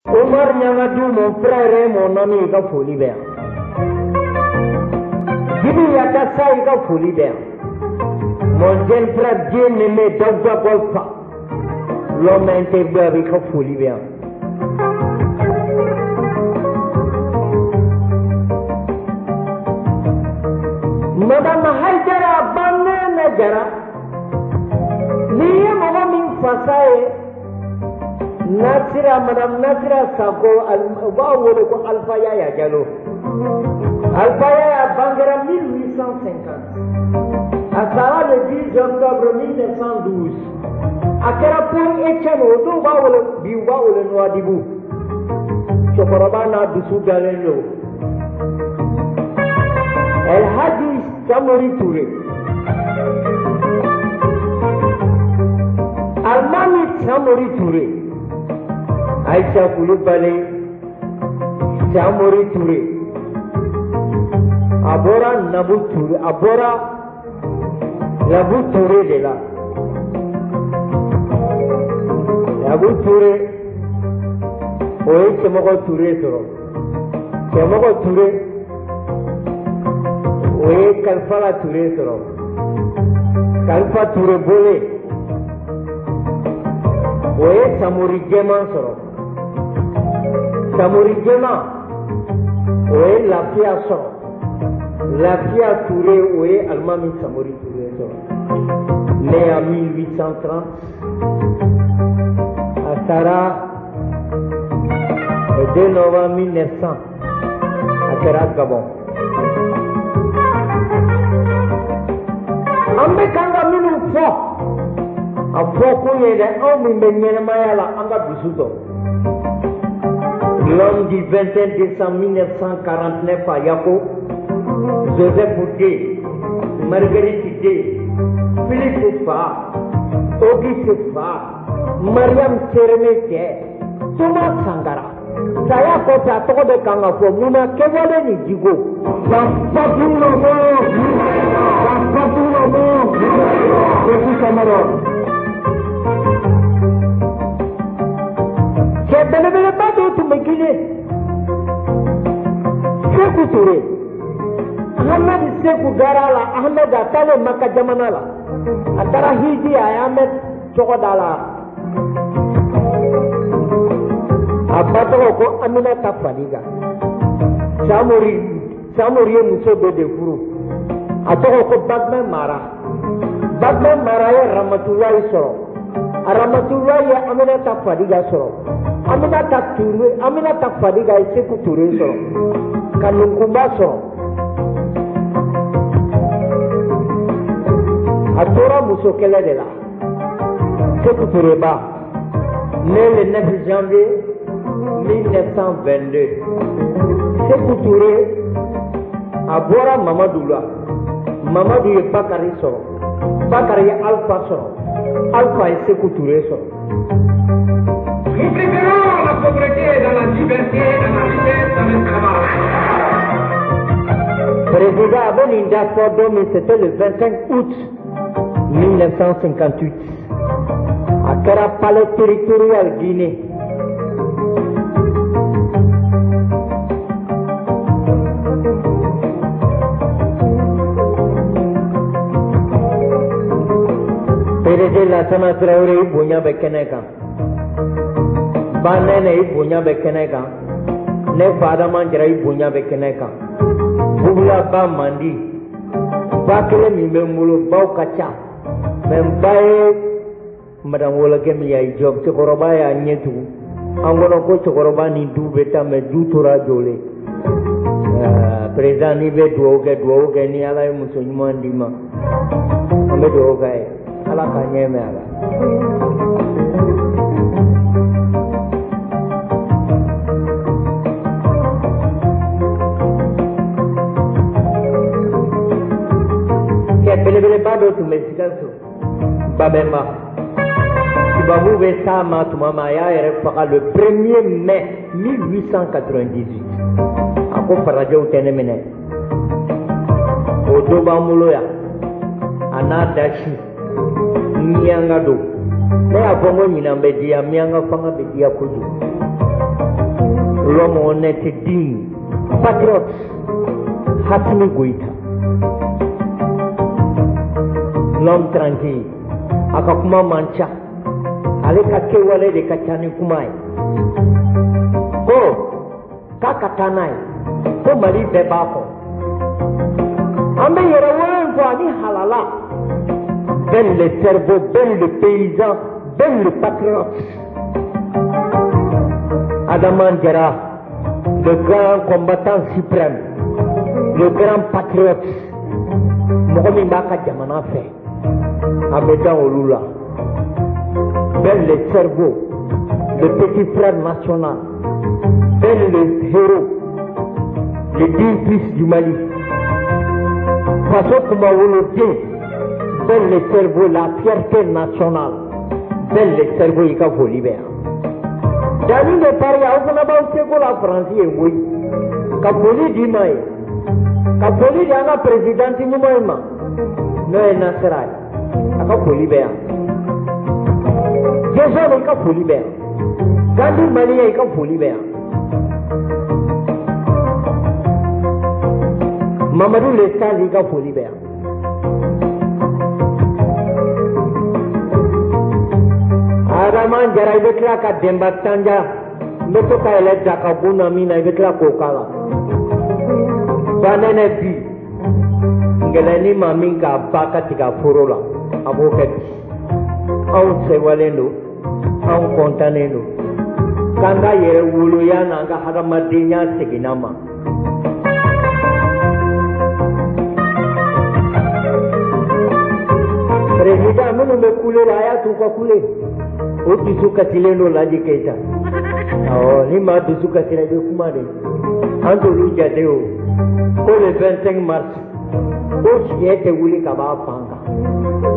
Omar Niangadou, mon frère et mon ami, i ka foli bɛ yan. Jibi Yakasa, i ka foli bɛ yan. Mon jeune frère bien-aimé Dawuda Golfa, l'homme intègre, i ka foli bɛ yan. Madame Haidara Banene Jara, n'i ye mɔgɔ min fasa ye, Nasira, Madame Nasira Sako, u b'a wele ko Alpha Yaya Jalo. Alpha Yaya bangera 1850. A sara le 10 octobre 1912. A kɛra Port Etienne, o dɔw b'a wele bi, u b'a wele Nouadhibou. Cɛkɔrɔba n'a dusu dalen don. El Hadji Samori Touré. Almami Samori Touré. Aïcha Koulibaly Samori Touré. A bɔra Nabu Touré, a bɔra Labu Touré de la. Labu Touré, o ye Cɛmɔgɔ Touré sɔrɔ. Cɛmɔgɔ Touré, o ye Kalifala Touré sɔrɔ. Kalifa Touré bole, o ye Samori Jɛman sɔrɔ. Samori Jɛman, o ye Lafiya sɔrɔ. Lafiya Touré, o ye Alimami Samori Touré sɔrɔ. Né en 1830, a sara le 2 novembre 1900, a kɛra Gabon. An bɛ kan ka minnu fɔ, a fɔ kun ye dɛ, anw min bɛ ɲɛnɛmaya la, an ka dusu sɔrɔ. L'homme du 21 décembre 1949 à Yako, Joseph D, Marguerite D, Philippe Fa, Auguste Fa, Mariam Sereme cɛ, Thomas Sankara. Saya kɔfɛ a tɔgɔ bɛ kan ka fɔ mun na kɛwale ni jiko. Ka Fatumata, ka Fatumata, Sekou Camara. Cɛ belebeleba dɔ tun bɛ Guinée, Sekou Touré. Ahmed Sekou dara la, Ahmed a taalen Maka jamana la. A taara hiji, a ye Ahmed tɔgɔ da la. A ba tɔgɔ ko Aminata Fadiga. Samori, Samori ye muso dɔ de furu. A tɔgɔ ko Bagmɛ Mara. Bagmɛ Mara ye Ramatulayi sɔrɔ. Ramatulayi ye Aminata Fadiga sɔrɔ. Aminata Touré, Aminata Fadiga ye Sekou Touré sɔrɔ. Ka Nkunba sɔrɔ. A tora muso kɛlɛ de la. Sekou Touré ba, né le 9 janvier 1922. Sekou Touré, a bɔra Mamadu la. Mamadu ye Bakari sɔrɔ. Bakari ye Alpha sɔrɔ. Alpha ye Sekou Touré sɔrɔ. Nous préférons la pauvreté dans la liberté, dans la richesse, dans l'esclavage. Président a bɛ nin da fɔ don min, c'était le 25 août 1958. A kɛra palais territorial Guinée. PDG Lassana Traoré, i bonya bɛ kɛnɛ kan. Ba Nɛnɛ, i bonya bɛ kɛnɛ kan. Ne fa Adama Jara, i bonya bɛ kɛnɛ kan. Bugula ba mandi. Ba kelen min bɛ n bolo, baw ka ca. Mais n ba ye Madame Wolokɛ min y'a jɔ, cɛkɔrɔba y'a ɲɛ tugun. An kɔnɔ ko cɛkɔrɔba ni du bɛ taa, mais du tora jɔlen. Président, n'i bɛ dugawu kɛ, dugawu kɛ ni Ala ye muso ɲuman d'i ma. An bɛ dugawu k'a ye. Ala k'a ɲɛ mɛn a la. Cɛ belebeleba dɔ tun bɛ Sikaso, Babɛnba. Tubabu bɛ s'a ma tuma min, a y'a yɛrɛ faga le 1er mai 1898. A ko farajɛw tɛ ne minɛ. O dɔ b'an bolo yan. A n'a dasi. Miyanka don. Ne y'a fɔ n ko ɲinan bɛ diya, miyanka fanga bɛ diya kojugu. L'homme honnête, digne, patriote, Assimi Goïta. L'homme tranquille, a ka kuma man ca, ale ka kɛwale de ka ca ni kuma ye. Ko k'a ka taa n'a ye, ko Mali bɛɛ b'a fɔ. An bɛ yɛrɛ wolo in fɔ ani halala. Ben le cerveau, ben le paysan, ben le patriote. Adama Diarra, le grand combattant suprême, le grand patriote. Mɔgɔ min b'a ka jamana fɛ, a bɛ da olu la. Ben le cerveau, le petit frère national, Ben le héros, le digne fils du Mali. Faso kunmawoloden, Ben le cerveau, la fierté nationale. Ben le cerveau, i ka foli bɛ yan. Danni de Paris, aw fana b'aw seko la Faransi ye koyi. Ka foli d'i ma ye. Ka foli di an ka présidente ɲuman in ma, n'o ye Nasira ye. A ka foli bɛ yan. Jason, i ka foli bɛ yan. Gandhi Malien, i ka foli bɛ yan. Mamadou Lesage, i ka foli bɛ yan. Adama Jara, i bɛ tila ka Denba Tanja, n bɛ to ka yɛlɛ Dakagun na min na, i bɛ tila k'o k'a la. Banɛnɛ bi ngɛlɛnni ma min k'a ba ka tigɛ a foro la, a b'o kɛ bi. Anw sɛwalen don, anw kɔntannen don k'an ka yɛrɛ woloya n'an ka hadamadenya seginna ma. Président minnu bɛ kule la, a y'a t'u ka kule. O dusu kasilen don Laji Keyita. Awɔ, ni maa dusu kasira, i bɛ kuma de. An t'olu jate o. Ko le 25 mars, ko siɲɛ tɛ wuli ka b'a fan kan.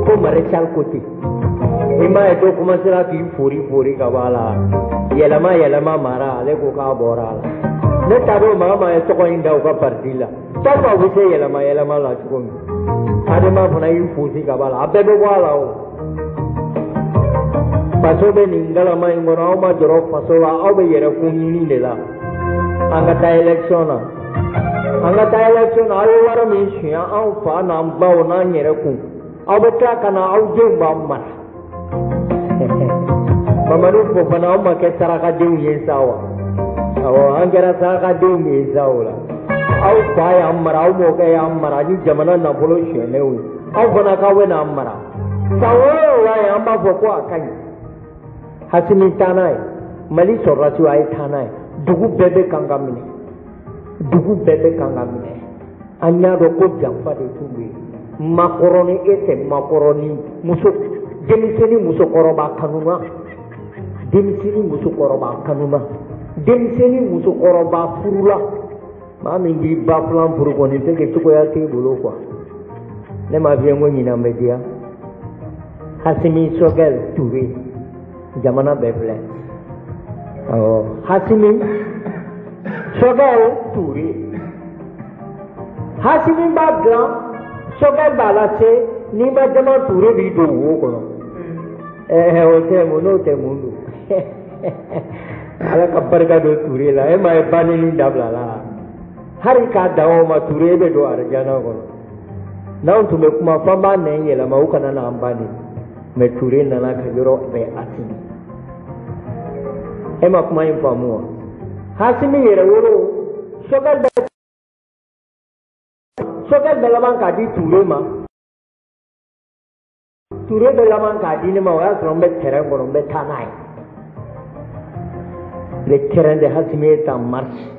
Ko maréchal ko ten. I m'a ye dɔ commencera k'i fori fori ka bɔ a la. Yɛlɛma yɛlɛma mara, ale ko k'a bɔra a la. Ne t'a dɔn maa maa ye tɔgɔ in da u ka parti la. T'a u bɛ se yɛlɛma yɛlɛma la cogo min. Adama fana y'i fosi ka bɔ a la. A bɛɛ bɛ bɔ a la o. Faso bɛ nin galama in kɔnɔ, aw ma jɔrɔ faso la, aw bɛ yɛrɛkun ɲini de la. An ka taa élection na. An ka taa élection na, aw ye wari min suɲɛ anw fa n'an baw n'an yɛrɛ kun. Aw bɛ tila ka na aw denw b'an mara. Mamadu Fofana, aw ma kɛ sarakadenw ye sa wa? Awɔ, an kɛra sarakadenw ye sa o la. Aw fa y'an mara, aw mɔkɛ y'an mara ni jamana nafolo suɲɛnenw ye. Aw fana k'aw bɛ n'an mara. San 7 ye, an b'a fɔ ko a ka ɲi. Hasimi taa n'a ye, Mali sɔrɔdasiw a ye taa n'a ye. Dugu bɛɛ bɛ kan ka minɛ. Dugu bɛɛ bɛ kan ka minɛ. An y'a dɔn ko janfa de tun bɛ yen. Makɔrɔni e tɛ makɔrɔni muso denmisɛnnin musokɔrɔba kanuma. Denmisɛnnin musokɔrɔba kanuma. Denmisɛnnin musokɔrɔba furula. Maa min b'i ba filan furu kɔni tɛ kɛ cogoya t'e bolo quoi. Ne m'a f'i ye n ko ɲinan bɛ diya. Hasimi Sogɛl Ture, jamana bɛɛ filɛ. Awɔ, Hasimi Sogɛl Ture. Hasimi b'a dilan, Sogɛl b'a lase, n'i ma jama Ture b'i don wo kɔnɔ. Ɛɛ o tɛ mun, n'o tɛ mun don. Ala ka barika don Ture la, e m'a ye banni dabila la. Hali k'a dan o ma, Ture e bɛ don arijana kɔnɔ. N'anw tun bɛ kuma f'an b'a nɛn yɛlɛma, u kana n'an ba nɛni. Mais Ture nana ka yɔrɔ bɛɛ Asimi. E ma kuma in faamu wa? Hasimi yɛrɛ wolo, Sogɛl bɛ laban k'a di Ture ma. Ture bɛ laban k'a di ne ma, o y'a sɔrɔ n bɛ terrain kɔnɔ, n bɛ taa n'a ye. Le terrain de Hasimi est en marche.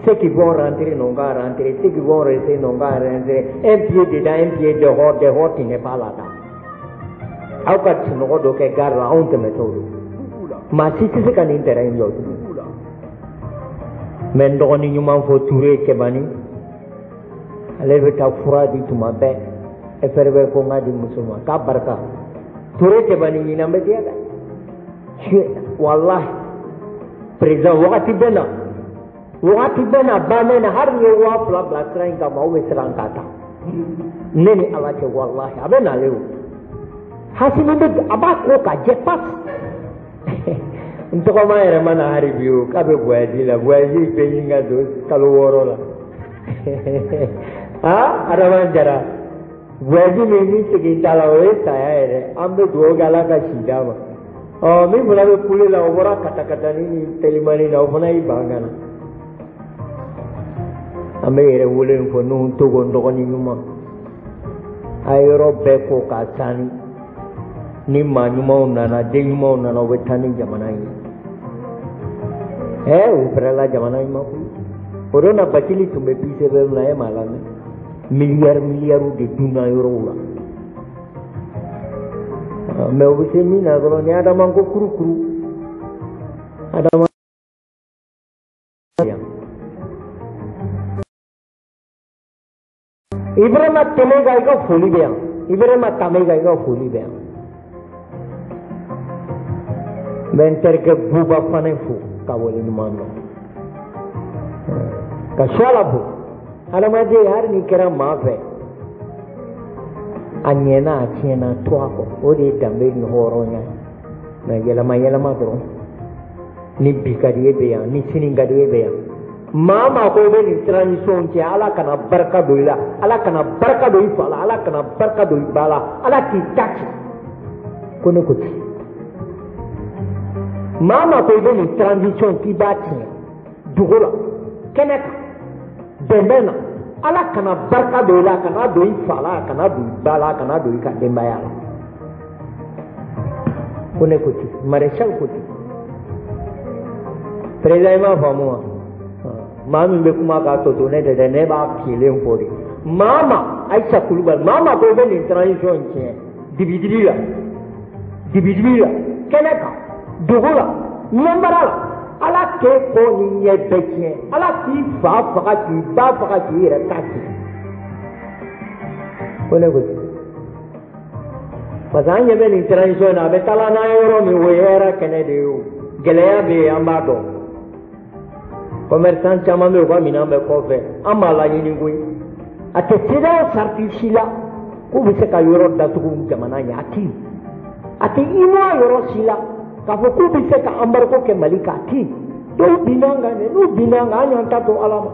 Ceux qui vont rentrer n'ont qu'à rentrer, ceux qui vont rester n'ont qu'à rentrer. Un pied dedans, un pied dehors, dehors tu n'es pas là-dedans. Aw ka sunɔgɔ dɔ kɛ gare la, anw tɛmɛtɔ don. Maa si tɛ se ka nin terrain in jɔ tugun. N bɛ n dɔgɔnin ɲuman fɔ Ture Cɛbani. Ale bɛ taa fura di tuma bɛɛ. FRB ko n k'a di muso ma k'a barika. Ture Cɛbani ɲinan bɛ diya dɛ. Walahi président wagati bɛ na. Wagati bɛ na bannen na, hali ni ye 2000 bila sira in kan, maaw bɛ siran k'a ta. Ne ni Ala cɛ, walahi a bɛ nalen o. Hasimi bɛ a b'a ko ka jɛ pas. N tɔgɔma yɛrɛ ma na hali bi o, k'a bɛ voyage la, voyage bɛ ɲini ka don kalo 6 la. Aa, Adama Jara, voyage min ni segin t'a la, o ye saya ye dɛ. An bɛ dugawu kɛ Ala ka si d'a ma. Ɔ, min fana bɛ kule la, o bɔra katakatani ni telimani na, o fana y'i ban ka na. An bɛ yɛrɛ wele in fɔ Nuhu Togo n dɔgɔnin ɲuman. A ye yɔrɔ bɛɛ ko k'a sani. Ni maa ɲumanw nana, den ɲumanw nana, u bɛ taa ni jamana in ye. U pɛrɛla jamana in ma koyi. O don na Bacili tun bɛ PCBM na, e m'a lamɛn. Miliyari miliyariw de dunna yɔrɔw la. Mais o bɛ se min na dɔrɔn, ni Adama ko kurukuru. Adama Ibrahima Tɛmɛga i ka foli bɛ yan. Ibrahima Tɛmɛga i ka foli bɛ yan. N bɛ n terikɛ Buba Fane fo ka waleɲuman dɔn. Ka Suwala fo. Hadamaden hali n'i kɛra maa fɛ, a ɲɛna a tiɲɛna to a kɔ. O de ye danbe ni hɔrɔnya ye. Mais yɛlɛma yɛlɛma dɔrɔn. Ni bi ka di e bɛ yan, ni sini ka di e bɛ yan. Maa maa ko i bɛ nin transition cɛ, Ala kana barika don i la, Ala kana barika don i fa la, Ala kana barika don i ba la, Ala k'i ta ci. Ko ne ko ten. Maa maa ko i bɛ nin transition k'i b'a tiɲɛ dugu la, kɛnɛ kan, bɛnbɛn na, Ala kana barika don i la, kana don i fa la, kana don i ba la, kana don i ka denbaya la. Ko ne ko ten, maréchal ko ten. Président i m'a faamu wa? Maa min bɛ kuma k'a tɔ to ne tɛ dɛ, ne b'a tilen fɔ de. Maa ma Ayisa Kulubali, maa ma ko i bɛ nin transition in tiɲɛ dibidibi la, dibidibi la, kɛnɛ kan, dugu la, ɲɛmara la, Ala k'e kɔ ni ɲɛ bɛɛ tiɲɛ, Ala k'i fa faga k'i ba faga k'i yɛrɛ ta tiɲɛ. Ko ne ko ten. Parce que an ɲɛ bɛ nin transition in na, a bɛ taa n'an ye yɔrɔ min, o ye hɛrɛ kɛnɛ de ye o. Gɛlɛya bɛ yen, an b'a dɔn. Commerçant caman bɛ yen, u ka minɛn bɛ kɔfɛ, an b'a laɲini koyi. A tɛ CEDEAO sarati si la k'u bɛ se ka yɔrɔ datugu jamana ɲɛ, a tɛ yen. A tɛ UEMOA yɔrɔ si la k'a fɔ k'u bɛ se ka embargo kɛ Mali kan, a tɛ yen. Dɔw binna an kan dɛ, n'u binna an kan, an y'an ta to Ala ma.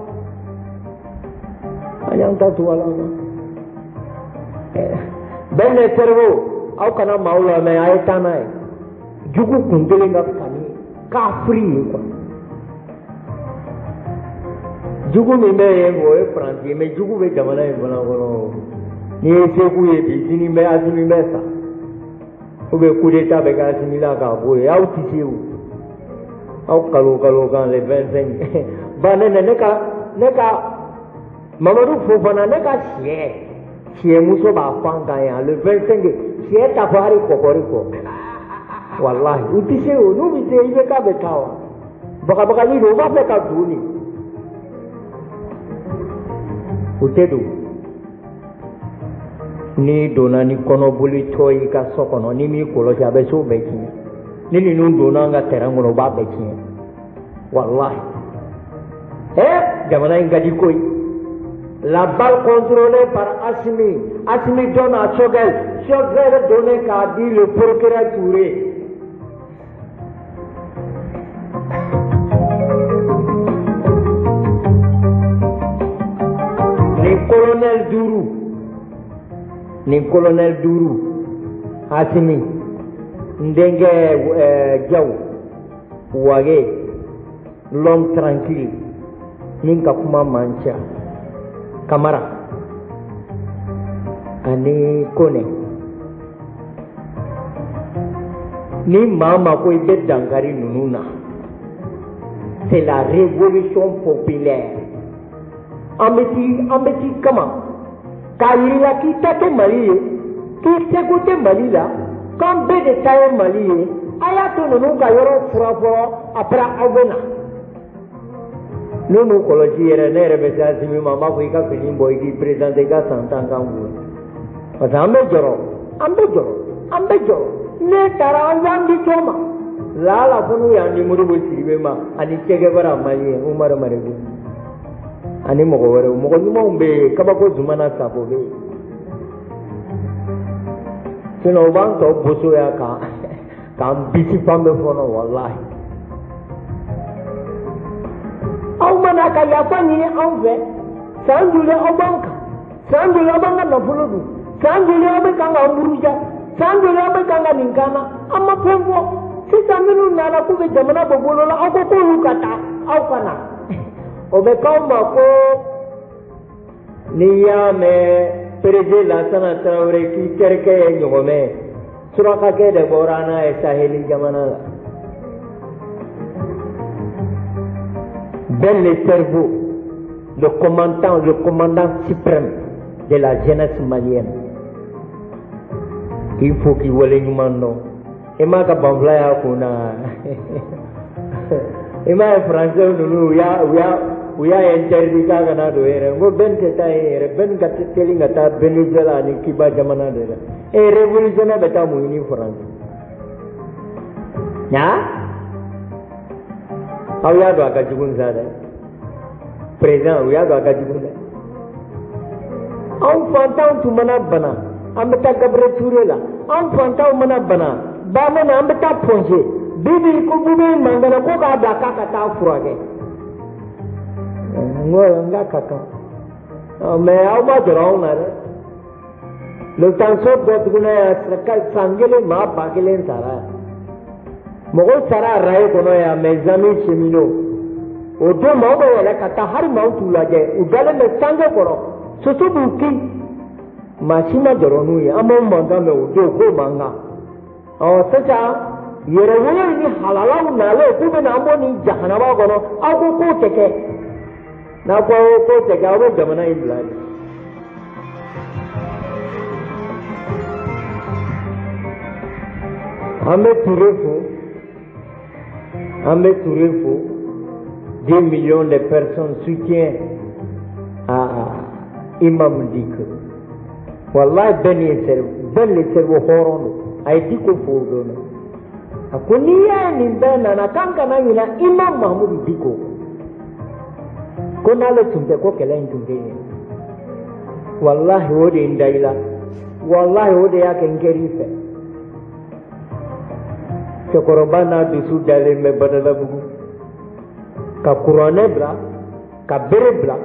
An y'an ta to Ala ma. Bɛn ne cerveau, aw kana maaw lamɛn, a ye taa n'a ye. Jugu kun kelen ka fisa ni kafiri ye quoi. Jugu min bɛ yen, o ye Faransi ye, mais jugu bɛ jamana in fana kɔnɔ. N'i ye Segu ye bi, sini bɛ Asimi bɛ sa. Ou bien coup d'état bɛ kɛ Asimi la k'a bɔ yen, aw tɛ se o. Aw kalo kalo kan le 25. Ba ne ne ka Mamadu Fofana, ne ka siyɛmuso b'a fɔ an kan yan le 25, siyɛ t'a fɔ hali kɔkɔri kɔ. Walahi, u tɛ se o, n'u bɛ se i bɛ k'a bɛ taa wa. Bagabagali don, u b'a fɛ ka don de. U tɛ don. N'i donna ni kɔnɔboli tɔ y'i ka so kɔnɔ, n'i m'i kɔlɔsi, a bɛ so bɛɛ tiɲɛ. Ni ninnu donna an ka terrain kɔnɔ, u b'a bɛɛ tiɲɛ. Walahi. Jamana in ka di koyi. La balle contrôlée par Assimi. Assimi donne à Choguel. Choguel donne k'a di le procureur Touré. Ni colonel duuru, ni colonel duuru, Assimi, n denkɛ Jaw, Wage, l'homme tranquille, min ka kuma man ca, Kamara, ani Kone. Ni maa ma ko i bɛ dankari ninnu na, c'est la révolution populaire. An bɛ t'i kama k'a yir'i la k'i ta tɛ Mali ye, k'i seko tɛ Mali la, k'an bɛɛ de ta ye Mali ye. A y'a to ninnu ka yɔrɔ fura fɔlɔ, après aw bɛ na. N'u m'u kɔlɔsi yɛrɛ, ne yɛrɛ bɛ se Asimi ma, n b'a fɔ i ka fini bɔ, i k'i présenter, i ka san 10 kan kun. Parce que an bɛ jɔrɔ, an bɛ jɔrɔ, an bɛ jɔrɔ. Ne taara an y'an di jɔn ma. Laala fo n'u y'an di Modibo Sidibe ma, ani Cɛgɛbara Maliyɛn, Umaru Mariko. Ani mɔgɔ wɛrɛw, mɔgɔ ɲumanw bɛ yen, Kabako Zumana Sako bɛ yen. Sinon u b'an tɔ boso yan k'an bisi fan bɛɛ fɔnɔ, walahi. na ka yafa ɲini anw fɛ? San joli aw b'an kan? San joli aw b'an ka nafolo dun? San joli aw bɛ kan k'an buruja? San joli aw bɛ kan ka nin k'an na? An ma fɛn fɔ. Sisan minnu nana k'u bɛ jamana bɔ bolo la, aw ko k'olu ka taa, aw ka na. O bɛ k'aw ma ko n'i y'a mɛn PDG Lasana Tarawele k'i terikɛ ye ɲɔgɔmɛ ye, surakakɛ de bɔra n'a ye saheli jamana la. Ben le cerveau, le commandant suprême de la jeunesse malienne. Il faut qu'il wale ɲuman dɔn. I m'a ka banfula y'a kun na. I m'a ye français ninnu u y'a interdit k'a kana don yɛrɛ. N ko Ben tɛ taa yen yɛrɛ. Ben ka teli ka taa Venezuela ani Cuba jamana de la. E révolutionnaire bɛ taa mun ɲini France? Nya? Aw y'a dɔn a ka jugu sa dɛ. Président u y'a dɔn a ka jugu dɛ. Anw fantanw tun mana bana, an bɛ taa Gabriel Touré la. Anw fantanw mana bana, ba mana an bɛ taa Ponce. Bibi ko Bube mangana ko k'a bila k'a ka taa furakɛ. N ko n k'a ka kan. Mais aw ma jɔrɔ anw na dɛ. Lotanso dɔ tuguni yan san kelen maa 1000 sara yan. Mɔgɔw sara raye kɔnɔ yan, mes amis cheminots. O don maaw bɛ yɛlɛ ka taa hali maaw t'u lajɛ, u dalen bɛ sange kɔrɔ, soso b'u kin. Maa si ma jɔrɔ n'u ye, an b'o mankan mɛn o don k'o mankan. Ɔ sisan yɛrɛwolo ni halalaw nalen k'u bɛ na an bɔ nin jahanaba kɔnɔ, aw ko k'o tɛ kɛ. N'a ko aw k'o tɛ kɛ, aw bɛ jamana in bila de. An bɛ Touré fo, an bɛ Touré fo. 2 millions de personnes soutiennent à Imam Dicko. Wallahi Ben ye cerveau, Ben le cerveau hɔrɔn don. A ye Dicko fo o don na. A ko n'i y'a ye nin bɛɛ nana k'an kana ɲinɛ Imam Mahmoud Dicko. Ko n'ale tun tɛ ko kɛlɛ in tun tɛ ɲɛ. Wallahi o de ye n da i la. Wallahi o de y'a kɛ n kɛr'i fɛ. Cɛkɔrɔba n'a dusu dalen bɛ Badalabugu. Ka kuranɛ bila, ka bere bila,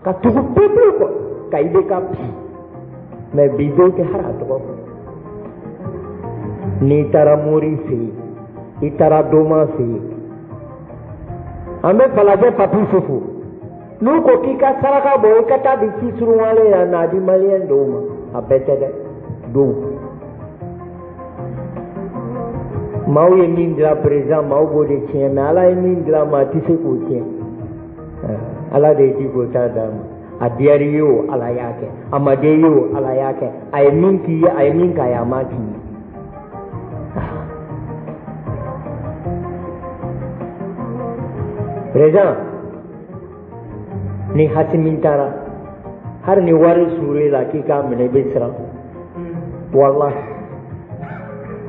ka tugu peuple kɔ, ka IBK bi. Mais bi dɔw tɛ hali a tɔgɔ fɔ. N'i taara Mori fɛ yen, i taara Doma fɛ yen, an bɛ Falajɛ Papi Fofo. N'u ko k'i ka saraka bɔ, i ka taa di Fisuruwale yan n'a di maliyɛn dɔw ma, a bɛɛ tɛ dɛ, dɔw. Maaw ye min dilan président, maaw b'o de tiɲɛ, mais Ala ye min dilan maa tɛ se k'o tiɲɛ. Ala de ye Dicko ta d'a ma. A diyara i ye o, Ala y'a kɛ. A ma diya i ye o, Ala y'a kɛ. A ye min k'i ye, a ye min k'a ye, a m'a k'i ye. Président, ni Hasimi taara, hali ni wari suur'e la k'i k'a minɛ, i bɛ siran. Wallahi.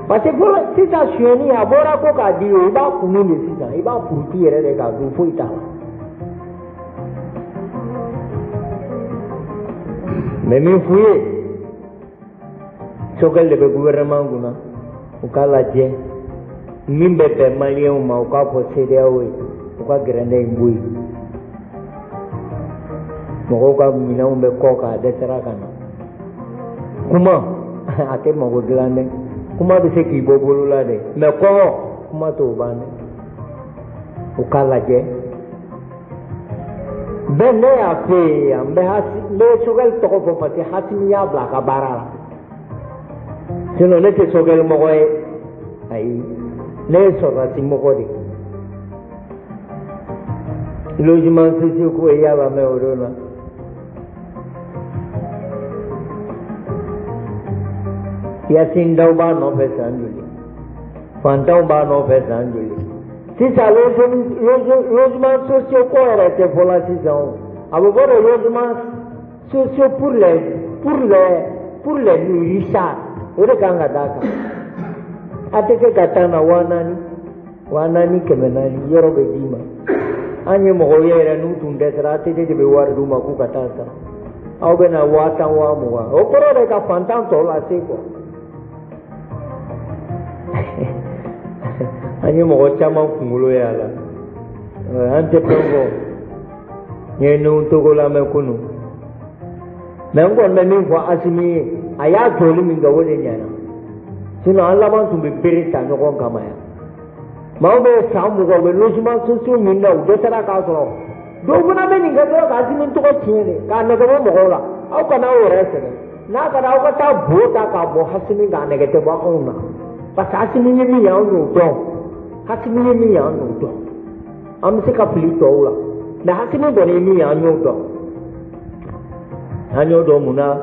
Parce que fɔlɔ sisan sonyɛni a bɔra ko k'a di o, i b'a kunu de sisan, i b'a puruti yɛrɛ de k'a dun, foyi t'a la. Mais min f'u ye, Choguel de bɛ gouvernement kunna, u k'a lajɛ min bɛ bɛn maliyɛnw ma, u k'a fɔ CEDEAO ye, u ka gɛrɛndɛ in bɔ yen. Mɔgɔw ka minɛnw bɛ kɔ k'a dɛsɛra ka na. Kuma a tɛ mago dilan dɛ. Kuma bɛ se k'i bɔ bolo la dɛ, mais kɔngɔ kuma t'o ban dɛ. U k'a lajɛ. Bɛɛ ne y'a f'e ye yan, n bɛ Choguel tɔgɔ fɔ parce que Hasimi y'a bila a ka baara la. Sinon ne tɛ Choguel mɔgɔ ye, ayi, ne ye sɔrɔdasi mɔgɔ de ye. Logement sociaux ko i y'a lamɛn o don na. Yasin Daw b'a nɔfɛ san joli, fantanw b'a nɔfɛ san joli. Sisan logement sociaux ko yɛrɛ tɛ fɔla sisan o. A bɛ fɔ de logement sociaux pour les richards. O de kan ka d'a kan. A tɛ se ka taa na 4000, 4000 400 yɔrɔ bɛ d'i ma. An ye mɔgɔw ye yɛrɛ n'u tun dɛsɛra, ATT de bɛ wari d'u ma k'u ka taa san. Aw bɛ na 10 000, 20 000. O kɔrɔ de ka fantan tɔ lase quoi. An ye mɔgɔ caman kunkolo ye a la. An tɛ fɛn fɔ. N ye Nuhu Togo lamɛn kunun. Mais n kɔni bɛ min fɔ Asimi ye, a y'a jɔli min kɛ o de ɲɛna. Sinon an laban tun bɛ bere ta ɲɔgɔn kama yan. Maaw bɛ san 20 u bɛ logement sociaux ɲini na, u dɛsɛra k'a sɔrɔ. Dɔw fana bɛ nin kɛ dɔrɔn ka Asimi tɔgɔ tiɲɛ de, k'a nɛgɛ bɔ mɔgɔw la. Aw kana aw yɛrɛ sɛgɛn. N'a ka aw ka taa bo ta k'a bɔ Asimi k'a nɛgɛ tɛ bɔ anw na. Parce que Asimi ye min ye anw y'o dɔn. Asimi ye min ye an y'o dɔn. An bɛ se ka fili tɔw la. Mais Asimi kɔni ye min ye an y'o dɔn. An y'o dɔn mun na?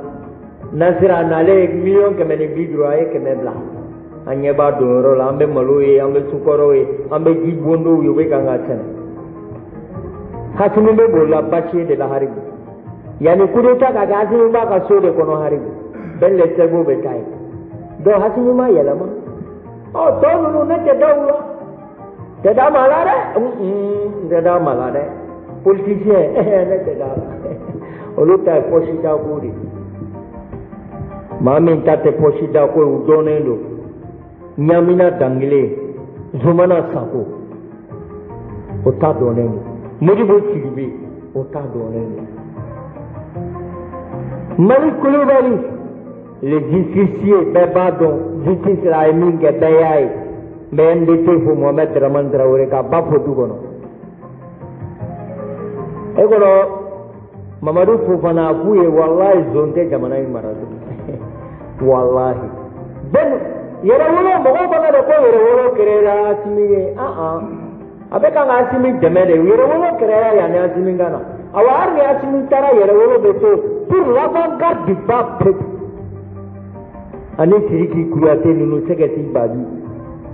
Nasira n'ale ye 150 000 a ye 100 bila. An ɲɛ b'a donyɔrɔ la, an bɛ malo ye, an bɛ sukaro ye, an bɛ ji bondow ye, u bɛ kan ka sɛnɛ. Asimi bɛ bolila basi de la hali bi. Yanni coup d'état ka kɛ, Asimi b'a ka so de kɔnɔ hali bi. Bɛɛ le cerveau bɛ taa yen. Donc Asimi ma yɛlɛma. Ɔ tɔ ninnu ne tɛ da u la. Tɛ da maa la dɛ. N tɛ da maa la dɛ. Politicien ne tɛ da la. Olu ta ye poche da ko de ye. Maa min ta tɛ poche da ko ye, u dɔnnen don. Ɲamina Dangile, Zumana Sako, o ta dɔnnen don. Modibo Sidibe, o ta dɔnnen don. Mali Kulubali, le justicier, bɛɛ b'a dɔn justice la a ye min kɛ bɛɛ y'a ye. N bɛ MDT fo Mohamed Dramane Traoré k'a ba fo du kɔnɔ. E kɔnɔ Mamadu Fofana a f'u ye walahi zon tɛ jamana in mara tuguni. Walahi. Bɛɛ yɛrɛwolo mɔgɔw fana de ko yɛrɛwolo créera Asimi ye. A bɛ kan ka Asimi dɛmɛ de. Yɛrɛwolo créera yanni Asimi ka na. Awa hali ni Asimi taara yɛrɛwolo bɛ to pour l'avant-garde du bas peuple. Ani Sidiki Kuyate ninnu Sɛgɛti Babi.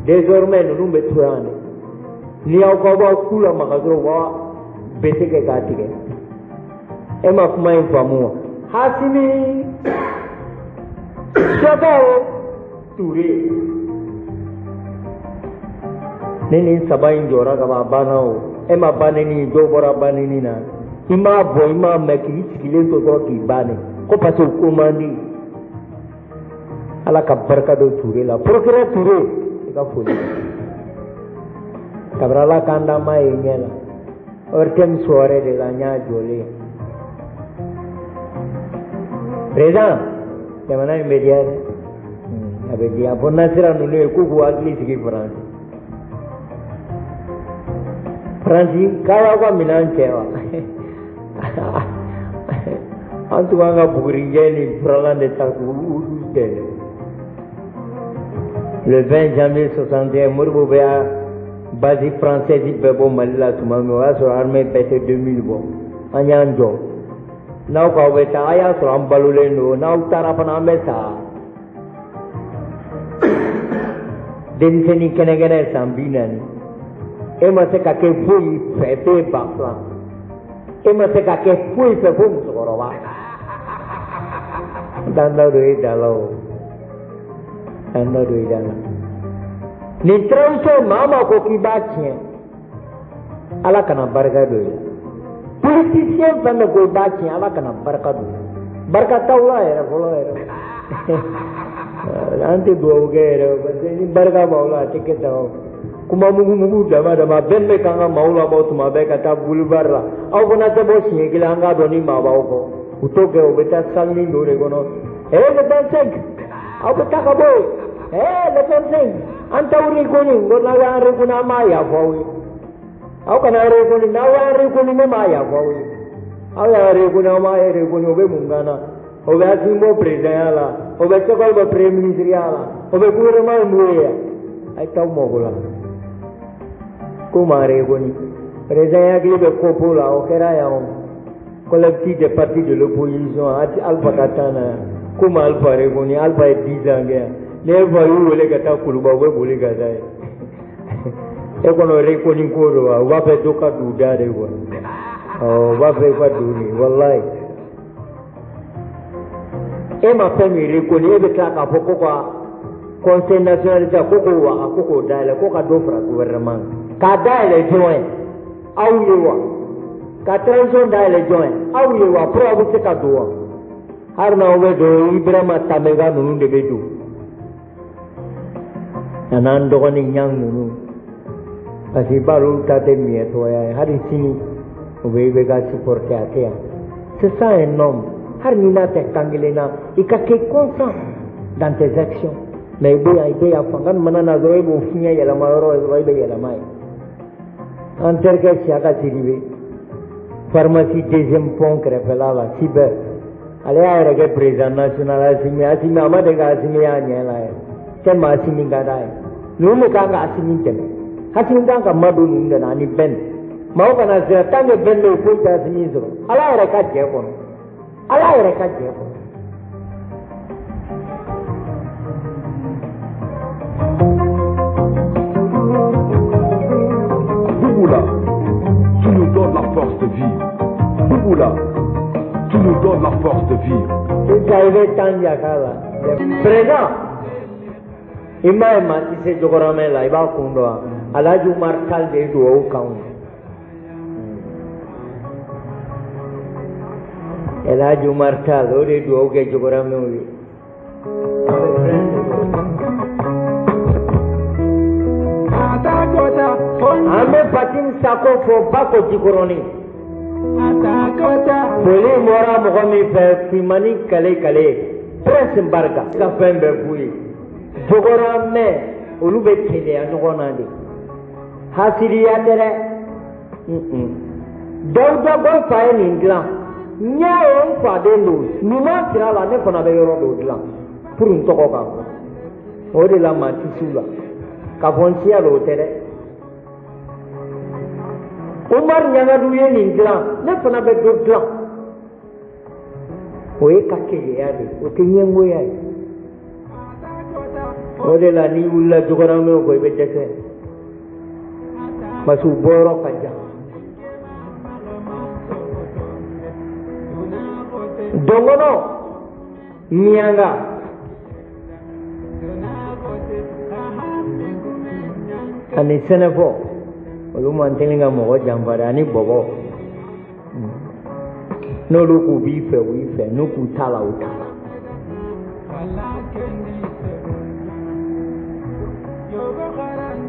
Désormais ninnu bɛ to yan de. Ni aw k'aw b'aw ku lamaga dɔrɔn u b'a bese kɛ k'a tigɛ. E ma kuma in faamu wa? Asimi Sɔgɔ Ture. Ni nin saba in jɔra ka ban a banna o. E ma banni dɔw bɔra banni na. I m'a bɔ i m'a mɛn k'i sigilen to dɔrɔn k'i banni. Ko parce que o ko man di. Ala ka barika don Ture la. Procureur Ture i ka foli. Kabini Ala k'an d'an ma ye ɲɛ la. ORTM soirée de la n y'a jɔlen. Président, jamana in bɛ diya dɛ. A bɛ diya fo Nasira ninnu ye k'u k'u hakili sigi Faransi. Faransi k'a y'aw ka minɛn cɛ wa? An tun b'an ka bugurijɛ ni furalan de ta k'u dɛmɛ. Le 20 janvier 61, Modibo bɛ base française bɛɛ bɔ Mali la tuma min, o y'a sɔrɔ armée bɛɛ tɛ 2000 bɔ. An y'an jɔ. N'aw k'aw bɛ taa, a y'a sɔrɔ an balolen don. N'aw taara fana an bɛ sa. Denmisɛnnin kɛnɛkɛnɛ san 40. E ma se ka kɛ foyi fɛ f'e ba filan. E ma se ka kɛ foyi fɛ fo musokɔrɔba. N t'an da don e da la o. An da don i da la. Nin transition maa maa ko k'i b'a tiɲɛ, Ala kana barika don i la. Politicien fɛn fɛn ko i b'a tiɲɛ, Ala kana barika don i la. Barika t'aw la yɛrɛ fɔlɔ yɛrɛ. An tɛ dugawu kɛ yɛrɛ parce que ni barika b'aw la a tɛ kɛ tan o. Kuma mugumugu dama dama bɛɛ bɛ k'an ka maaw labɔ tuma bɛɛ ka taa boulevard la. Aw fana tɛ bɔ siɲɛ kelen an k'a dɔn ni maa b'aw kɔ. U t'o kɛ u bɛ taa salle dɔ de kɔnɔ. Eh le 25 aw bɛ taa ka bɔ yen. Eh le 25 an t'aw reconnu n ko n'aw y'an reconnu an b'a yafa aw ye. Aw kana an reconnu n'aw y'an reconnu ne m'a yafa aw ye. Aw y'an reconnu aw m'a reconnu o bɛ mun kan na? O bɛ Asimi bɔ président la, o bɛ Sɔgɔli bɔ premier ministre ya la, o bɛ gouvernement in b'o ye yan. A ye t'aw mago la. Ko m'a reconnu. Président hakili bɛ kopo la, o kɛra yan o. Collectif des partis de l'opposition, Alpha ka taa na yan. Ko ma Alpha reconnu, Alpha ye 10 ans kɛ yan. Ni e fa y'u wele ka taa Kuluba, u bɛ boli ka taa yen. E kɔnɔ reconnu ko don wa? U b'a fɛ dɔ ka don u da de quoi. Ɔ u b'a fɛ i ka don de, walayi. E ma fɛn min reconnu, e bɛ tila k'a fɔ ko ka conseil national ko k'o waga ko k'o dayɛlɛ ko ka dɔ fara gouvernement kan. K'a dayɛlɛ jɔn ye? Aw ye wa? Ka transition dayɛlɛ jɔn ye? Aw ye wa? Pour aw bɛ se ka don wa? Hali n'aw bɛ don, Ibrahima Tamega ninnu de bɛ don. A n'an dɔgɔnin Ɲang ninnu. Parce que i b'a dɔn olu ta tɛ miɲɛtɔya ye. Hali sini U bɛ IBK supporter a tɛ yan. C'est ça un homme. Hali ni n'a tɛ kan kelen na, i ka kɛ constant dans tes actions. Mais i bɛ yan, i bɛ yan, fanga mana na dɔrɔn e b'o fiɲɛ yɛlɛma yɔrɔ o yɔrɔ, i bɛ yɛlɛma yen. An terikɛ Siyaka Sidibe, pharmacie deuxième pont kɛrɛfɛla la, cyber. Ale y'a yɛrɛ kɛ président national Asimi. Asimi a ma deli ka Asimi y'a ɲɛ la yɛrɛ. Tellement Asimi ka d'a ye. Ninnu de kan ka Asimi dɛmɛ. Asimi kan ka madon ninnu de la ani Ben. Maaw kana siran, tant que Ben bɛ yen, foyi tɛ Asimi sɔrɔ. Ala yɛrɛ ka jɛ kɔnɔ. Ala yɛrɛ ka jɛ kɔnɔ. Bouboula, tu nous donnes la force de vivre. Bouboula, tu nous donnes la force de vivre. Sisan i bɛ Tanja k'a la. Président, i m'a ye maa tɛ se Jɔgɔrɔmɛ la, i b'a kun dɔn wa? Alhaji Umar Tall de ye duwawu k'anw ye. Alhaji Umar Tall, o de ye duwawu kɛ Jɔgɔrɔmɛw ye. An bɛ Fatim Sako fo Bako Jikɔrɔni. Foli bɔra mɔgɔ min fɛ, Fimani Kale Kale, Prince Barika ka fɛn bɛɛ f'u ye. Jɔgɔrɔmɛ, olu bɛ keleya ɲɔgɔn na de. Hasidiya tɛ dɛ. Dawuda ko n fa ye nin dilan. N y'a ye n faden don. Ɲuman sira la, ne fana bɛ yɔrɔ dɔ dilan pour n tɔgɔ ka fɔ. O de la maa tɛ s'u la. K'a fɔ n siya don, o tɛ dɛ. Umar Ɲangadu ye nin dilan, ne fana bɛ dɔ dilan. O ye ka keleya de, o tɛ ɲɛngoya ye. O de la n'i wulila Jɔgɔrɔmɛw kɔ, i bɛ dɛsɛ. Parce que u bɔyɔrɔ ka jan. Dɔngɔnɔ, Miɲanga, ani Sɛnɛfɔ, olu man teli ka mɔgɔ janfa dɛ, ani Bɔbɔ. N'olu k'u b'i fɛ, u b'i fɛ, n'u k'u t'a la, u t'a la.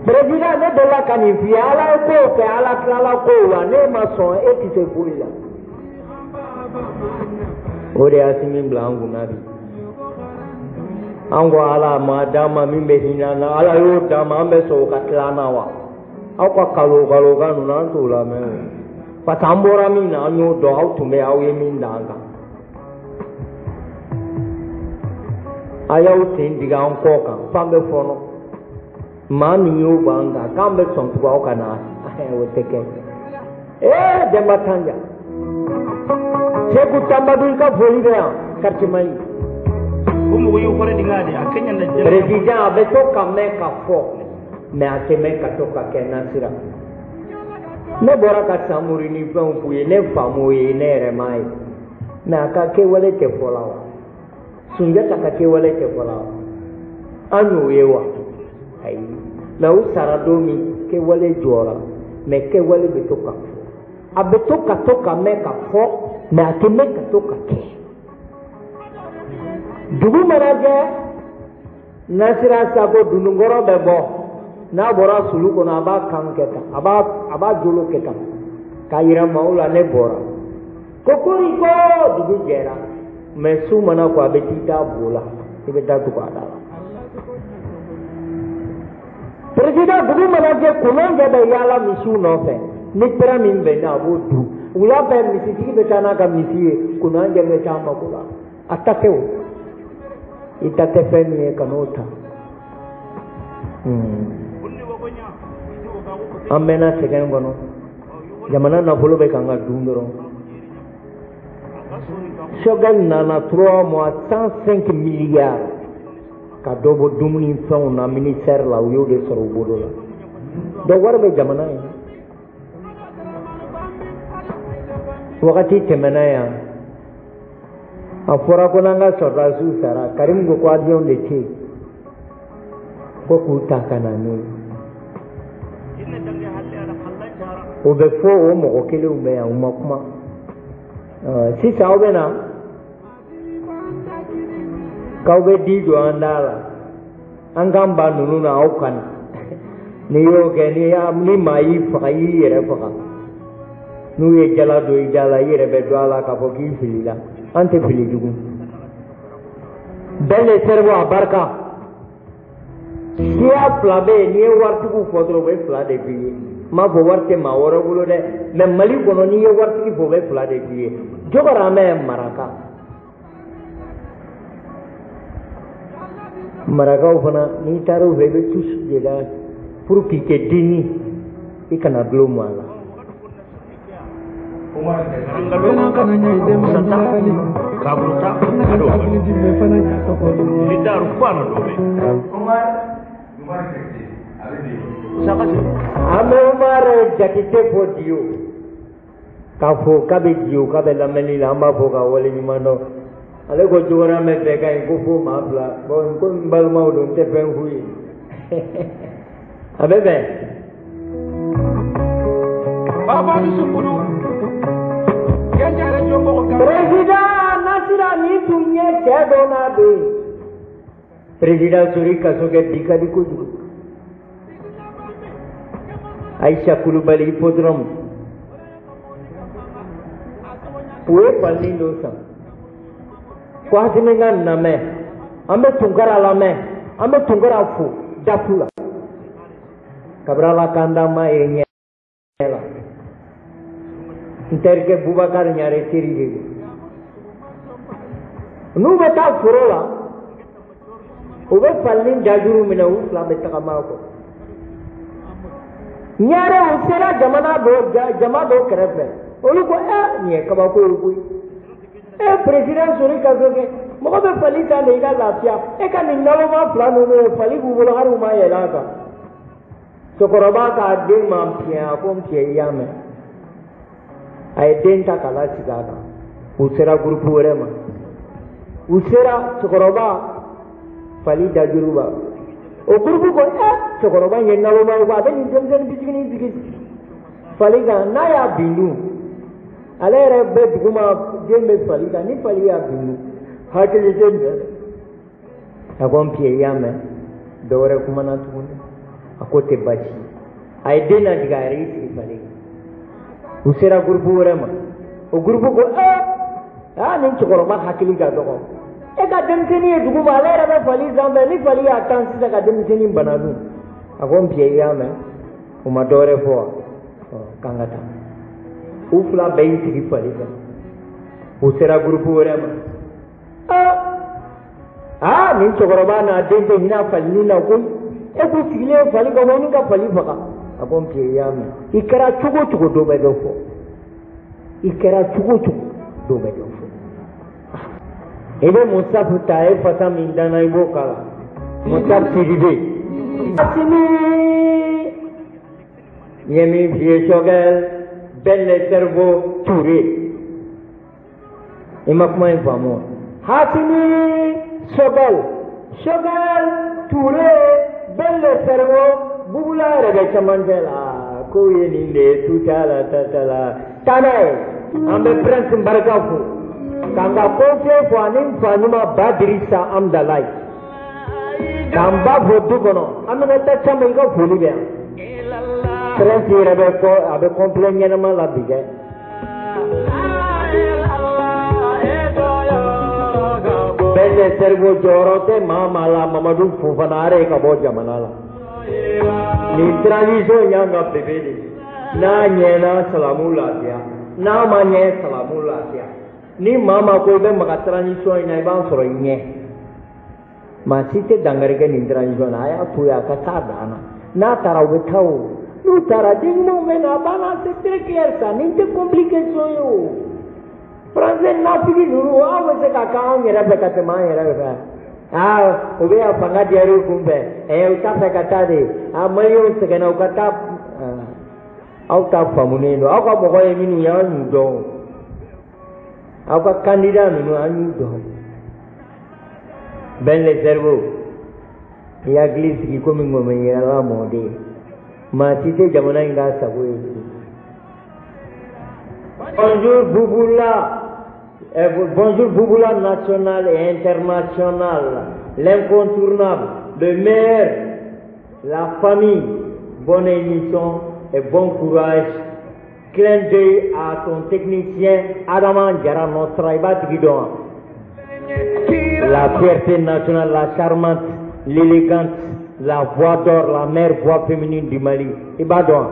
Président, ne delila ka nin f'i ye, Ala ye kow kɛ, Ala tilala kow la, n'e ma sɔn, e tɛ se foyi la. O de ye Asimi bila an kunna bi. An ko Ala ma d'an ma min bɛ hinɛ an na, Ala y'o d'an ma, an bɛ sɔn o ka tila an na wa? Aw ka kalo kalo kan ninnu, an t'o lamɛn o. Parce que an bɔra min na, an y'o dɔn, aw tun bɛ, aw ye min da an kan. A y'aw sen digi an kɔ kan, f'an bɛ fɔɔnɔ. Maa min y'o b'an kan, k'an bɛ sɔn tugun aw ka na, o tɛ kɛ. Ee Denba Tanja. Seku Tambadu, i ka foli bɛ yan, quartier Mali. Président, a bɛ to ka mɛn ka fɔ, mais a tɛ mɛn ka to ka kɛ nasira. Ne bɔra ka Samori ni fɛnw f'u ye, ne fa m'o ye, ne yɛrɛ m'a ye. Mais a ka kɛwale tɛ fɔ la wa? Sunjata ka kɛwale tɛ fɔ la wa? An y'o ye wa? Ayi. Mais u sara don min, kɛwale jɔra, mais kɛwale bɛ to ka fɔ. A bɛ to ka mɛn ka fɔ, mais a tɛ mɛn ka to ka kɛ. Dugu mana jɛ, Nasira Sako dununkɔrɔ bɛ bɔ. N'a bɔra sulu kɔnɔ, a b'a kan kɛ tan, a b'a jolo kɛ tan, k'a yira maaw la ne bɔra. Ko koriko dugu jɛra, mais su mana ko a bɛ t'i da bo la, i bɛ taa tugu a da la. Président, dugu mana jɛ, kɔnɔnjɛ bɛ yaala misiw nɔfɛ. Ni pɛrɛn min bɛnna, a b'o dun. Wula fɛ, misitigi bɛ taa n'a ka misi ye, kɔnɔnjɛ bɛ taa mako la. A ta tɛ o. I ta tɛ fɛn min ye, kan'o ta. An mɛnna sɛgɛn kɔnɔ. Jamana nafolo bɛ kan ka dun dɔrɔn. Choguel nana 3 mois, 105 milliards ka dɔ bɔ dumuni fɛnw na ministère la, u y'o de sɔrɔ u bolo la. Donc wari bɛ jamana ye. Wagati tɛmɛna yan, a fɔra ko n'an ka sɔrɔdasiw sara, Karim ko ko avion de tɛ yen, ko k'u ta ka na n'o ye. O bɛ fɔ o mɔgɔ kelenw bɛ yan, u ma kuma. Sisan aw bɛ na k'aw bɛ di don an da la, an k'an ba ninnu na, aw kana. N'i y'o kɛ, ni maa y'i faga, i y'i yɛrɛ faga. N'u ye jala don i da la, i yɛrɛ bɛ dɔn a la k'a fɔ k'i filila. An tɛ fili jugu. Bɛɛ le cerveau a barika. Siya fila bɛ yen, n'i ye waritigiw fɔ dɔrɔn u bɛ fila de f'i ye. N m'a fɔ wari tɛ maa wɛrɛ bolo dɛ, mɛ Mali kɔnɔ n'i ye waritigi fɔ u bɛ fila de f'i ye. Jɔgɔramɛ maraka. Marakaw fana n'i taara u fɛ i bɛ tusi de la pour k'i kɛ denni i kana dulon maa la. An bɛ Umar Jakite fo Diyo k'a fɔ k'a bɛ Diyo k'a bɛ lamɛnni la, an b'a fɔ ka waleɲuman dɔn. Ale ko Jɔgɔramɛ bɛɛ ka ɲi ko fo maa fila, bon ko n balimaw don n tɛ fɛn f'u ye. A bɛ bɛn. Président Nasira ni tun ye cɛ dɔ n'a bɛ yen. Président Sori Kasokɛ bi ka di kojugu. Aïcha Kulubali hippodrome. U ye falini dɔ san. Ko Hasimi ka nin lamɛn, an bɛ Tunkara lamɛn, an bɛ Tunkara fo dafu la. Kabini Ala k'an d'an ma ye ɲɛ la. N terikɛ Bubakari Ɲare teri de don. N'u bɛ taa foro la, u bɛ falini dajuru minɛ, u fila bɛ tagama a kɔ. Ɲare u sera jamana dɔ jama dɔ kɛrɛfɛ, olu ko ɛ nin ye kabako ye koyi. E président Sori Kasokɛ, mɔgɔ bɛ fali ta de i ka lafiya, e ka nin naloma fila ninnu ye fali b'u bolo hali u ma yɛlɛ a kan. Cɛkɔrɔba k'a den ma piɲɛ, a ko n piɲɛ i y'a mɛn. A ye den ta k'a lasigi a kan. U sera gurupu wɛrɛ ma. U sera cɛkɔrɔba fali dajuru b'a. O gurupu ko ɛ cɛkɔrɔba in ye naloma ye ko a bɛ nin denmisɛnnin fitinin sigi fali kan, n'a y'a bin dun, ale yɛrɛ bɛ duguma, den bɛ fali kan, ni fali y'a bin dun, hakili tɛ minɛ dɛ. A ko n piye i y'a mɛn, dɔ wɛrɛ kumana tuguni, a ko tɛ baasi ye. A ye den lajigin, a yɛrɛ y'i sigi fali kan. U sera gurupu wɛrɛ ma, o gurupu ko ɛ aa nin cɛkɔrɔba hakili ka dɔgɔ, e ka denmisɛnnin ye dugu ma, ale yɛrɛ bɛ fali sanfɛ, ni fali y'a tan sisan ka denmisɛnnin bana dun. A ko n piye i y'a mɛn, u ma dɔ wɛrɛ fɔ wa, k'an ka taa. U fila bɛɛ y'i sigi fali kan. U sera gurupu wɛrɛ ma, aa nin cɛkɔrɔba n'a den tɛ hinɛ falinin na koyi, e k'u sigilen fali kan ni ka fali faga. A ko n piye i y'a mɛn, i kɛra cogo o cogo dɔ bɛ dɔ fɔ, i kɛra cogo o cogo dɔ bɛ dɔ fɔ. I bɛ Musafu ta, e fasa min danna i b'o kala. Musafu Sidibe. Asimi n ye min f'i ye Sogɛl, Ben le cerveau Touré. I ma kuma in faamu wa? Hasimi Sogɛl, Sogɛl Touré, Ben le cerveau, Bugula yɛrɛ bɛ cɛmancɛ la. Kow ye nin de ye, tu t'a la, ta t'a la. Taa n'a ye. An bɛ Prince barika fo. K'an ka conseiller fo ani n fa ɲuman Badirisa Amdalayi. K'an ba fo du kɔnɔ. An bɛna taa caman i ka foli bɛ yan. Prince yɛrɛ bɛ kɔ, a bɛ complet ɲɛnama la bi dɛ. Ben le cerveau jɔyɔrɔ tɛ maa maa la, Mamadu Fofana are ka bɔ jamana la. Nin transition y'an ka bébé de ye. N'a ɲɛna salamu lafiya, n'a ma ɲɛ salamu lafiya. Ni maa maa ko i bɛ maga transition in na, i b'a sɔrɔ i ɲɛ. Maa si tɛ dankari kɛ nin transition na, a y'a to yen a ka taa dan na. N'a taara u bɛ taa o. N'u taara den ɲumanw bɛ na, a banna, c'est très clair ça, nin tɛ complication ye o. Français nafigi ninnu, aw bɛ se ka kɛ anw yɛrɛ fɛ ka tɛmɛ an yɛrɛ fɛ. Aa u bɛ yan fanga diyara u kun fɛ, u t'a fɛ ka taa de, a maliyɛnw sɛgɛnna u ka taa. Aw ta faamunen don, aw ka mɔgɔ ye minnu ye an y'u dɔn, aw ka candidat ninnu an y'u dɔn. Ben le cerveau, i hakili sigi komi ŋɔmɛ yɛlɛla mɔden, maa si tɛ jamana in k'a sago ye. Bonjour Bouboula, bonjour Bouboula national et international, l'incontournable, le maire, la famille, bonne émission et bon courage Clin d'œil à ton technicien Adama Diarra Nostra, i b'a tigi dɔn wa? La fierté nationale, la charmante, l'élégante, la voix d'or, la meilleure voix féminine du Mali. I b'a dɔn wa?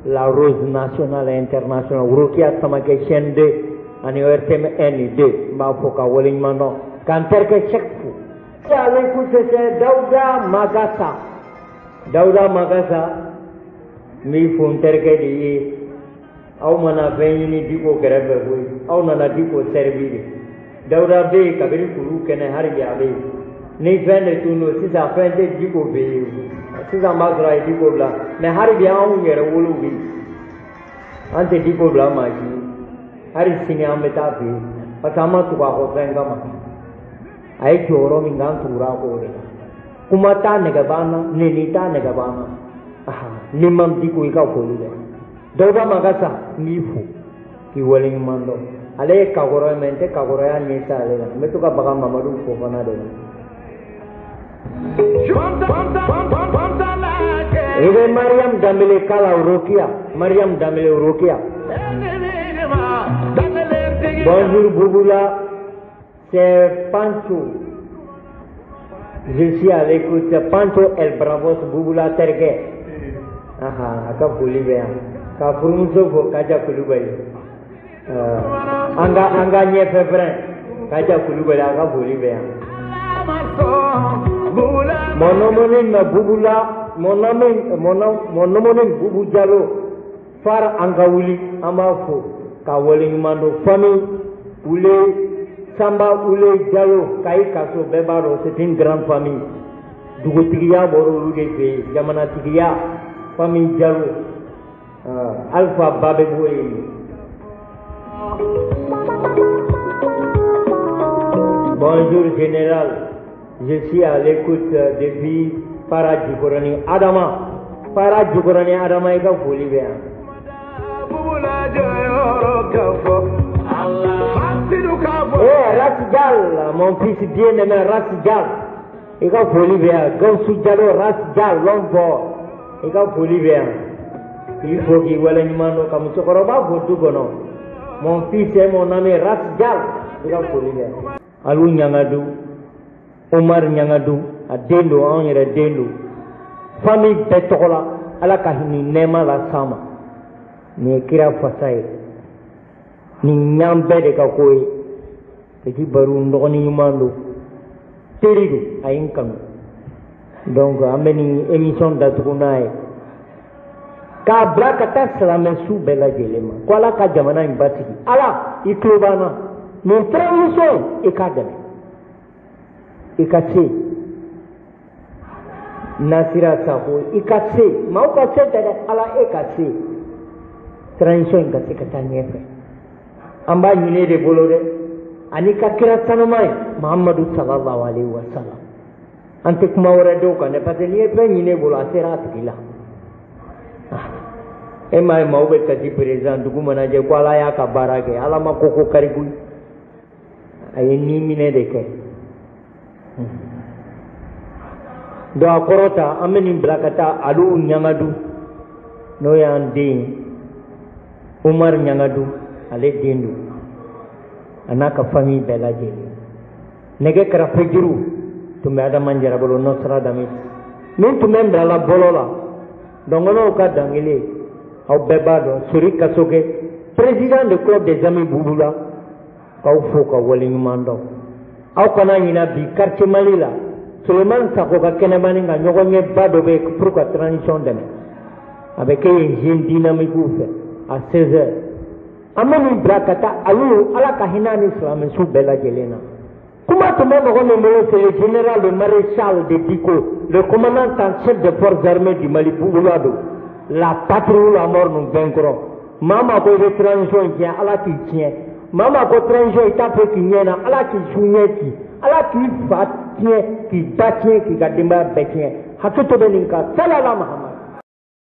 La rose nationale et internationale, Rokia Samake, chaîne 2 ani ORTM 1 ni 2. N b'a fɔ ka waleɲuman dɔn. Ka n terikɛ Cheikh fo. À l'écoute, c'est Daouda Magassa. Daouda Magassa, n b'i fo, n terikɛ de ye. Aw mana fɛn ɲini Diko kɛrɛfɛ koyi, aw nana Diko servi de. Dawuda bɛ yen kabini kuru kɛnɛ, hali bi a bɛ yen. Ni fɛn de tun don sisan, fɛn tɛ Diko fɛ yen sisan, b'a sɔrɔ a ye Diko bila, mais hali bi anw yɛrɛ wolo bɛ yen, an tɛ Diko bila maa si ye. Hali sini an bɛ taa fɛ yen, parce que an ma tugu a kɔ fɛn kama. A ye jɔyɔrɔ min kɛ, an tugura a kɔ o de la. Kuma t'a nɛgɛ b'an na, neni t'a nɛgɛ b'an na. Ni ma Diko, i ka foli bɛ Dawuda Magasa, n b'i fo k'i waleɲuman dɔn. Ale ye kakɔrɔ ye, mais n tɛ kakɔrɔya ɲɛsin ale la. N bɛ to ka baga Mamadu Fofana de la. I bɛ Mariam Danbele kala, Rokia Mariam Danbele, Rokia. Bonjour Bouboula, c'est Pancho. Je suis à l'écoute. Pancho El Bravos, Bouboula terikɛ. Aha, a ka foli bɛ yan. Ka furumuso fo, Kaja Kulubali. An ka ɲɛfɛ fɛrɛ, Kaja Kulubali, a ka foli bɛ yan. Mon homonyme Bouboula, mon homonyme Boubou Diallo, Far an ka wuli, an b'a fo ka waleɲuman dɔn. Famille Wule Samba Wule Diallo, Kayi Kaso, bɛɛ b'a dɔn, c'est une grande famille. Dugutigiya bɔra olu de fɛ yen, jamanatigiya, famille Diallo. Alpha ba bɛ bɔ yen. Bonjour général, je suis à l'écoute depuis Fara Jikɔrɔni Adama. Fara Jikɔrɔni Adama, i ka foli bɛ yan. Eh, Rasijal, mon fils bien-aimé Rasijal, i ka foli bɛ yan. Gawusu Jalo, Rasijal, l'homme fort, i ka foli bɛ yan. K'i fo k'i waleɲuman dɔn, ka musokɔrɔba fo du kɔnɔ. Mon fils et mon ami Rasijal, i ka foli bɛ yan. Alu Ɲangadu, Umar Ɲangadu, a den don, anw yɛrɛ den don. Famille bɛɛ tɔgɔ la, Ala ka nin nɛɛma las'an ma. Nin ye kira fasa ye. Nin y'an bɛɛ de ka ko ye. Petit Baru, n dɔgɔnin ɲuman don. Teri don, a ye n kanu. Donc an bɛ nin émission datugu n'a ye. K'a bila ka taa silamɛ su bɛɛ lajɛlen ma. Ko Ala ka jamana in basigi. Ala, i tulo b'an na. Nin transition, i k'a dɛmɛ. I ka se. Nasira Sako, i ka se. Maaw ka se tɛ dɛ, Ala e ka se. Transition in ka se ka taa ɲɛfɛ. An b'a ɲini e de bolo dɛ. Ani ka kira sanuma ye, Muhammadu sallallahu alaihi wa sallam. An tɛ kuma wɛrɛ dɔw kan dɛ, parce que n'i ye fɛn ɲini e bolo, a sera a tigi la. E m'a ye, maaw bɛ kasi président, dugu mana jɛ ko Ala y'a ka baara kɛ. Ala ma ko ko kari koyi. A ye ni minɛ de kɛ. Donc a kɔrɔ ta, an bɛ nin bila ka taa Alu Ɲangadu, n'o y'an den ye, Umar Ɲangadu, ale den don, a n'a ka famille bɛɛ lajɛlen. Nɛgɛ karafe juru tun bɛ Adama Jara bolo, Nostradamus min tun bɛ n bila la bɔlɔ la, dɔnkɔnɔw ka dangele, aw bɛɛ b'a dɔn, Sori Kasoke, président de club des amis Bouboula, k'aw fo ka waleɲuman dɔn. Aw kana ɲina bi quartier Mali la, Suleiman Sako ka kɛnɛmani ka ɲɔgɔn ɲɛba dɔ bɛ yen pour ka transition dɛmɛ. A bɛ kɛ yen jeune dynamique fɛ à 16 heures. An bɛ nin bila ka taa alu, Ala ka hinɛ ni silamɛsu bɛɛ lajɛlen na. Kuma tun bɛ mɔgɔ min bolo, c'est le général, le maréchal de Diko, le commandant en chef des forces armées du Mali, Bouboula don. La patrie ou la mort nous vaincrons. Maa maa ko i bɛ transition tiɲɛ, Ala k'i tiɲɛ. Maa maa ko transition i t'a fɛ k'i ɲɛ na, Ala k'i su ɲɛ ci. Ala k'i fa tiɲɛ, k'i ba tiɲɛ, k'i ka denbaya bɛɛ tiɲɛ. Hakɛto bɛ nin kan. Salala Mahamadu.